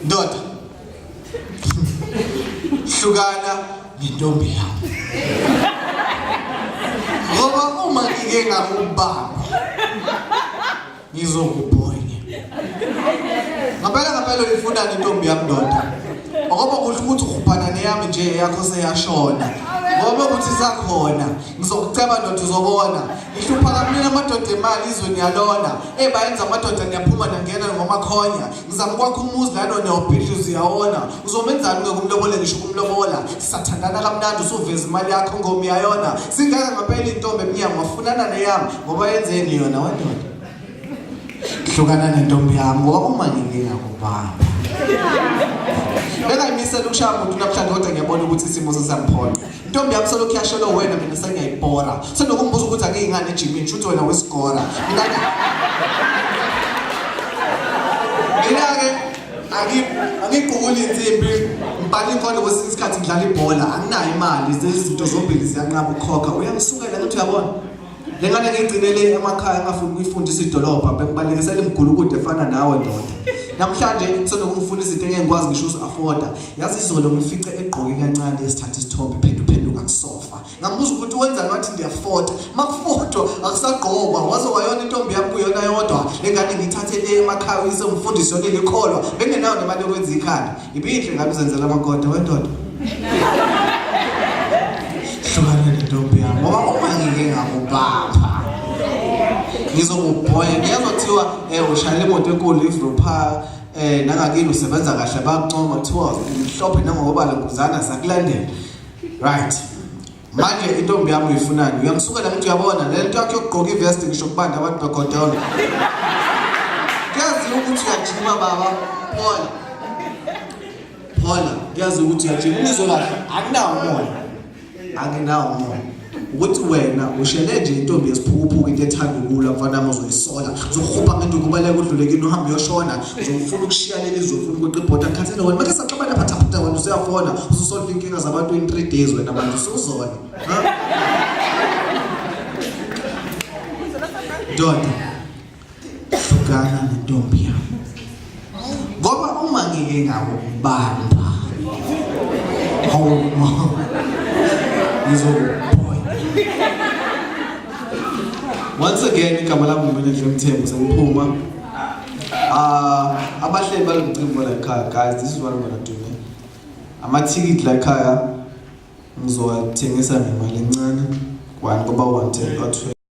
Ndoda. Hlukana nentombi yami. Ngoba uma ngike ngakubamba ngizokubhonya. Ngempela ngempela uyifunani intombi yami ndoda? Ngoba kuhle ukuthi ukhubhana neyami nje yakho seyashona. Ngoba ukuthi sakhona ngizokuceba ndoda uzobona. Ihlupha kamnini amadoda emali izwe niyalona. Eh bayenza amadoda niyaphuma nangena ngomakhonya. Ngizama ukwakha umuzi lana niyawubhidliza uyawona. Uzomenzani ngeke umlobole ngisho ukumlobola. Sisathandana kamnandi usuveza imali yakho ngoma uyayona. Singaka ngempela intombi emnyango wafunana neyami ngoba yenzeni yona wendoda. Hlukana nentombi yami ngoba uma ngike ngakubamba. Bengayimisela ukushaya umuntu namhlanje kodwa ngiyabona ukuthi isimo sesiyangiphoqa. Intombi yami selokhu yashelwa wena mina sengiyayibhora. Senokumbuza ukuthi angiyingane ejimini shuthi wena wesigora. Mina Mina-ke angiqukuli insimbi ngibhala inkondlo kwesinye isikhathi ngidlala ibhola anginayo imali izinto zombili ziyanqaba ukukhokha uyangisukela ngithi uyabona Le ngane ngiyigcine le emakhaya ngafuni ukuyifundisa idolobha bengibalekisela imigulukudu efana nawe ndoda. Namhlanje senokungifuna izinto engeke ngikwazi ngisho uzi-afforda. Yazi izolo ngifice egqoke kancane esithatha isithombe phenduphenduka kusofa. Ngambuza ukuthi wenzani wathi ndiyafota. Makufotwa akusagqokwa waze wayona intombi yami kuyona yodwa. Le ngane ngiyithathe le emakhaya uyise umfundisi yona ilikholwa. Bengenayo nemali yokwenza ikhanda. Ibinhle ngabe uzenzela amagoda wendoda. Hlukana nentombi yami ngoba uma ngike ngakubamba ngizokubhoya ngiyazothiwa eh ushayela imoto enkulu ivrupa eh nangakini usebenza kahle bakuncoma kuthiwa umhlophe nangokobala nkuzana sakulandela right manje intombi yami uyifunani uyangisukela ngithi uyabona le nto yakho yokugqoka ivest ngisho kubanda abantu begodola kuyaziwa ukuthi uyajima baba phola phola kuyaziwa ukuthi uyajima ungizwe kahle akunawo umoya anginawo umoya ukuthi wena ushele nje intombi yesiphukuphuku into ethanda ukulwa mfana wami uzoyisola uzokuhupha ngenduku ubaleke udlule kini uhambe uyoshona uzofuna ukushiya leli zwe ufuna ukweqa ibhoda ngikhathele wena make saxabana phathaphatha wena usuyafona ususolve inkinga zabantu in 3 days wena manje usuzona ndoda hlukana nentombi yami ngoba uma ngike ngakubamba hawu ngizokubhoya once again igama lami ngumanager Mthembu sengiphuma Ah, abahleli balo mcimbi wala ekhaya guys, this is what I'm gonna do. Ne? Amathikithi la ekhaya ngizowathengisa ngemali encane. One ngoba 110 ka 12.